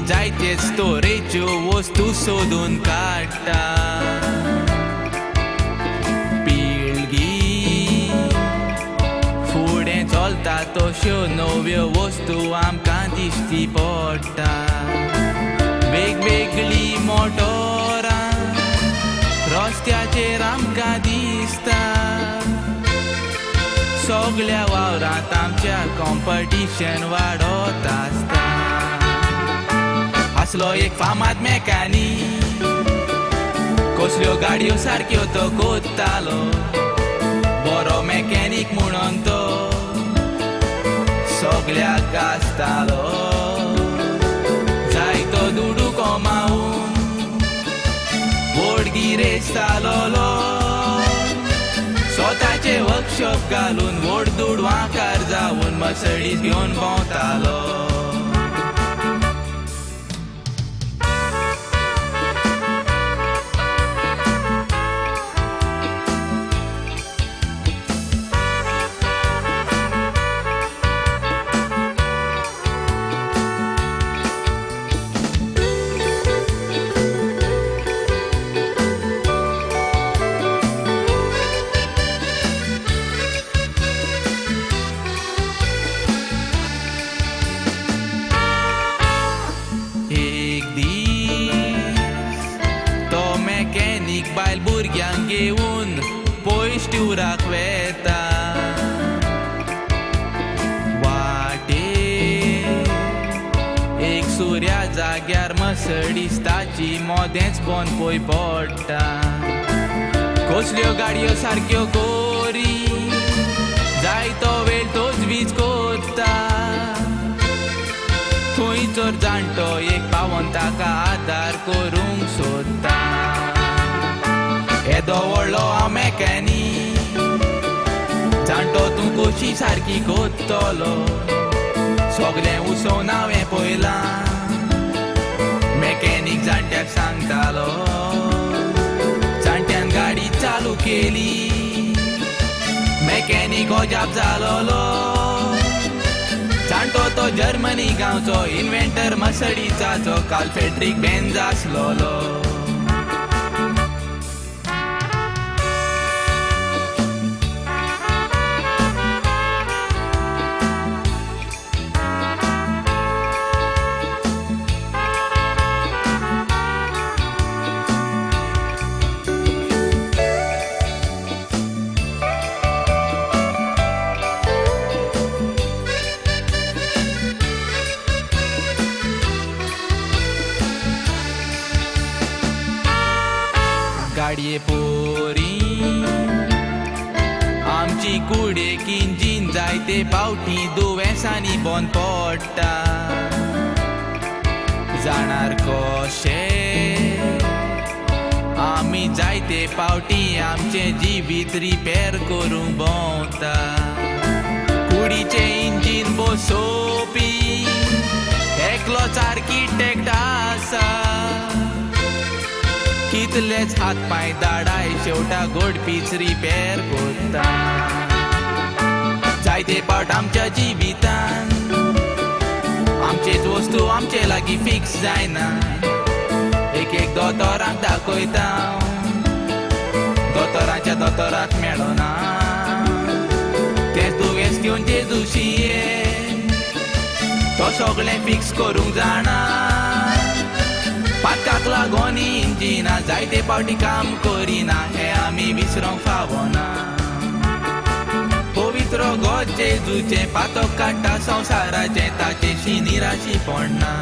जायते तरेच्यो वस्तू सोदून काडटा. पिळगी फुडें चलता तश्यो नव्यो वस्तू आमकां दिश्टी पडटा. वेगवेगळी मोटोरां रस्त्याचेर आमकां दिसता. सगल्या वावरांत आमच्या कॉम्पिटिशन वाडत आसता. आसलो एक फामाद मेकॅनीक, कसल्यो गाडयो सारक्यो तो कोत्तालो. बरो मेकॅनीक म्हणून तो सगल्याक गाजतालो. जायतो दुडू कमावून व्हड गिरेस्त जालोलो. स्वताचे वर्कशॉप घालून व्हड दुडवांकार जावन मर्सिडीज घेवन भोंवतालो. एक दीस तो मेकॅनीक बायल भुरग्यांक घेवन पयस टुराक वेता. वाटेर एक सुर्या जाग्यार मर्सिडीज ताची मोदेंच बंद पय पडटा. कसल्यो गाडयो सारक्यो कोरी जायतो वेळ तोच वीज कोत्ता. थंयचर जाणटो एक पावन ताका आदार करूंक सोदता. येदो व्हडलो हांव मेकॅनीक, जाणटो तूं कशी सारकी कोत्तलो. सगलें उसोवन हांवें पळयलां, मेकॅनीक जाणट्याक सांगतालो. जाणट्यान गाडी चालू केली, मेकॅनीक अजाप जालोलो. जाणटो तो जर्मनी गांवचो इन्व्हेंटर मर्सिडीजाचो कार्ल फ्रेडरिक बेंझ आसलोलो. गाडये पोरी आमची कुडेक इंजीन जायते पावटी दुयेंसांनी बंद पडटा. जाणार कशें आमी जायते पावटी आमचें जिवीत रिपेर करूंक भोंवता. कुडीचें इंजीन बसोवपी एकलोच आर्किटेक्ट आसा. कितलेच हात पांय दाडाय शेवटा गोडपीच रिपेर कोत्ता. जायते पावट आमच्या जिवितान आमचेच वस्तू आमचे लागीं फिक्स जायना. एक एक दोतोरांक दाखयता, दोतोराच्या दोतोराक मेळना. तें दुयेंस घेवन जेजूशी तो सगळें फिक्स करूंक जाणा. पातकाक लागून इंजिना जायते पावटी काम करिना हें आमी विसरोंक फावना. पवित्र गॉड जेजूचें पातक काडटा संवसाराचें, ताचेशी निराशी पडना.